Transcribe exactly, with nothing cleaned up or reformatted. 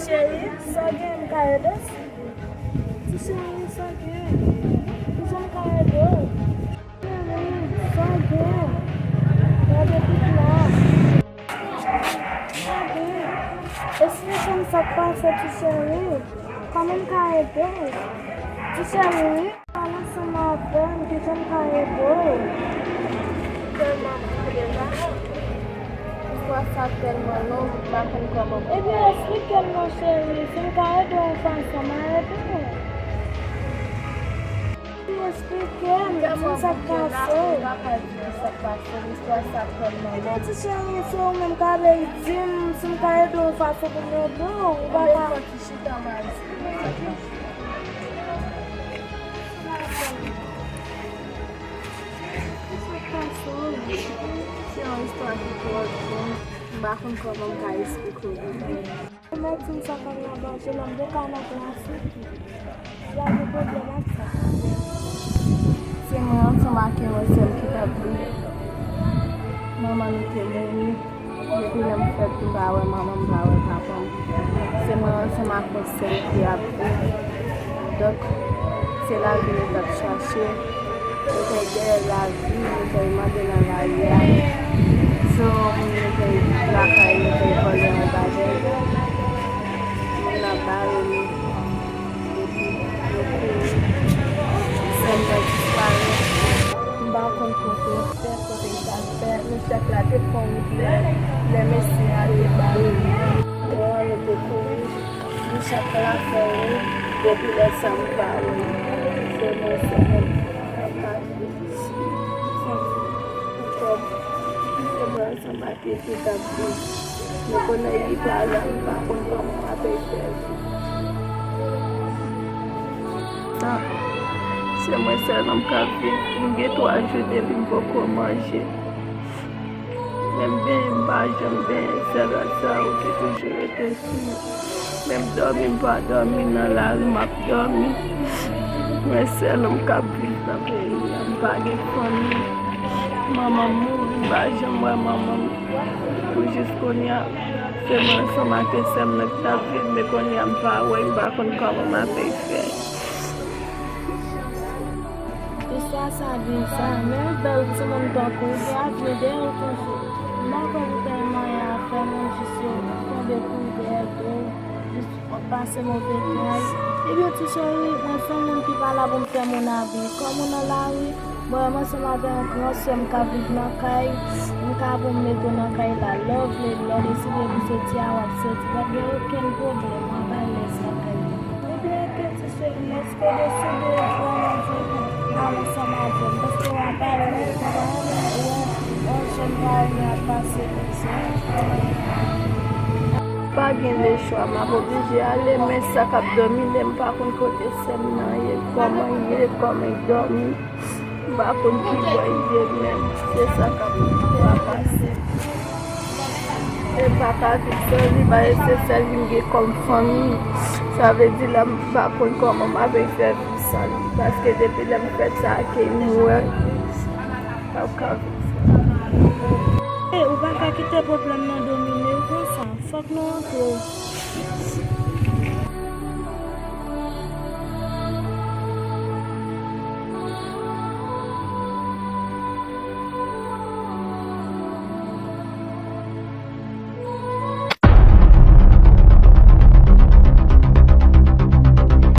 Cheri, sa gen m ka ede w? Ti cheri, sa gen? Kijan m ka ede w? Cheri, sa gen? Gade tout la. Sa gen? Esplike m sa k pase, ti cheri. Kòman m ka ede w? Ti cheri. Pale ansanm avè m, kijan m ka ede w? Tèlman m koute la. Istwa sa tèlman long, m pa konn kòman pou m... Ebyen, esplike m non, cheri. Si m ka ede w yon fason, m a ede w. Esplike m, di m sa k pase. M pa ka di w sa k pase, istwa sa tèlman long. Ebyen, ti cheri, se ou menm k ap di m si m ka ede w yon fason pou m ede w. Ou pa ka... Chita, m a esplike w sa k pase. Se yon istwa ki twò long. M pa konn kòman m ka esplike w li. Mèt m sa kòm nan manje, nan de ka nan plastik. Sa gen pwoblèm ak sa. Se mwen ansanm ak yon sè m ki t ap viv. Manman nou te mouri. Depi lè m fèt, m pa wè manman m, m pa wè papa m. Se mwen ansanm ak yon sè m ki ap viv. Donk, se lavi nou t ap chache. Nou te dèyè lavi, nou te mande nan lari a. Se yon moun nou te lakay, nou te vòlè yon bagay. Moun nan bare nou. Epi, nou kouri. Sè m nan disparèt. M pa konn kote l fè, kote l t al fè. Michak la te fè yon wout lè, lè mesye a te bare nou. Bon, nou te kouri. Michak la fè yon wout. Depi lè sa, m pa wè l. Se mwen, se mwen. Kòm, se mwen ansanm ak li ki t ap viv. Nou konnen li pa la, li pa konn kòman m ap fè viv. Sa, se mwen sèlman m ka viv. M gen twa jou depi m poko manje. Menm benyen m pa janm benyen, sèl rad sa yo ki toujou rete sou mwen. Menm dòmi m pa dòmi, nan lari m ap dòmi. Mwen sèl m k ap viv nan peyi a, m pa gen fanmi. Manman m mouri, m pa janm wè manman m. Pou jis kounye a, se mwen ansanm ak sè m nan ki t ap viv, men kounye a m pa wè, m pa konn kòman m ap fè. Istwa sa bizarre, men yon bèl timoun tankou w gen avni dèyè w toujou. M pa kwè li te gen manyen a fè, men jis yo tonbe kouri dèyè do w, jis pase move tray. Ebyen, ti cheri, mwen se yon moun ki pa la pou m fè moun abi. Kòm ou nan lari, bon, mwen ansanm avè yon gran sè m k ap viv nan kay, m ka pou m mete w nan kay la. Lè w vle, lè w deside pou soti a, w ap soti. Pa t gen okenn pwoblèm, w ap alèz nan kay la. Ebyen, ke ti cheri, èske w deside vrèman di pou w al ansanm avè m? Paske w ap alèz, mwen pa renmen wè yon jèn gason ap pase konsa. Pa gen lechwa, m ap oblije ale, men sa k ap domine m, m pa konn kote sè m nan ye, kòman l ye, kòman l dòmi. M pa konn kibò l ye menm, se sa k ap trapase. E m pa ka viv san li, paske se sèl li m gen kòm fanmi. Sa vle di la, m pa konn kòman m ap fè viv san li, paske depi lè m fèt sa ak li, m wè m p ap ka viv san li. E ou pa ka kite pwoblèm nan domine w konsa. Fòk nou antre.